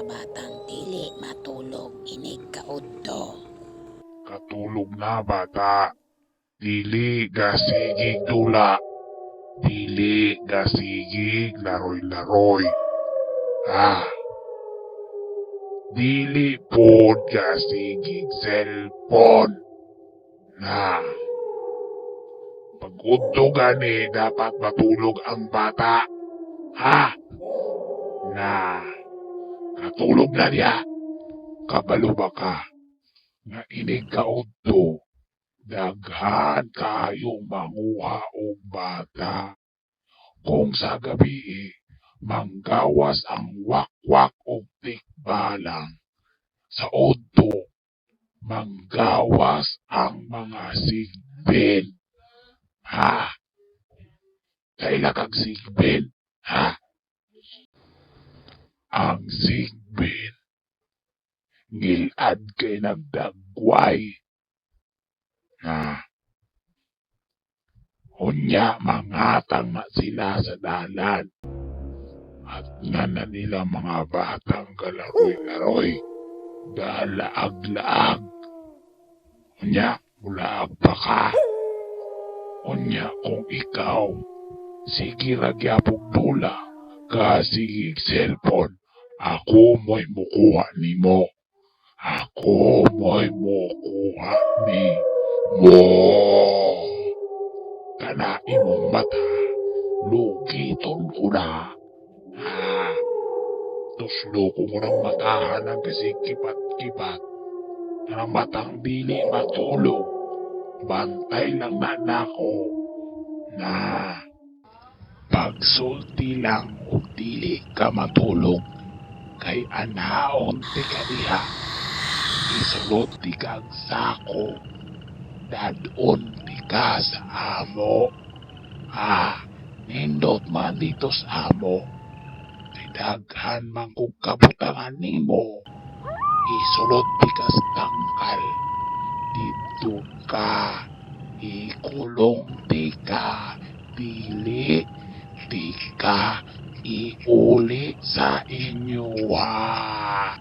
sa batang dili matulog inig kaudto. Katulog na, bata. Dili gasigig dula. Dili gasigig laroy-laroy. Ha? Dili pod gasigig cellphone. Na. Pag udto gani, dapat matulog ang bata. Ha? Na. Katulog na niya. Kabalo ba ka nga inig kaudto, daghan kayong manguha og bata? Kung sa gabi manggawas ang wakwak og tikbalang, sa udto manggawas ang mga sigbin. Ha? Kaila kag sigbin? Ha? Ang sigbin ngilad kay nagdagway. Na. Unya mangatang na sila sa dalan. At nga na nila mga batang galaroy-laroy. Galaag-laag. Unya, mulaag pa ka. Unya, kung ikaw, sige ra gyapog dula, kasigig cellphone, ako mo'y mukuha nimo. Ako mo'y mukuha nimo. Kana imong mata, lugiton ko na. Ha? Tuslo ko mo ng matahan ang kasi kipat-kipat. Ang matang dili matulog. Bantay lang na nako. Na pagsulti lang og dili ka matulog kay anaon ti ka diha. Isulod ti kag sako. Dadon ti ka sa amo. Ah, nindot man dito sa amo. Kay daghan man kog kabutangan nimo. Isulod ti ka sa tangkal. Didto ka. Ikulong ti ka. Dili ti ka iuli sa inyo ha.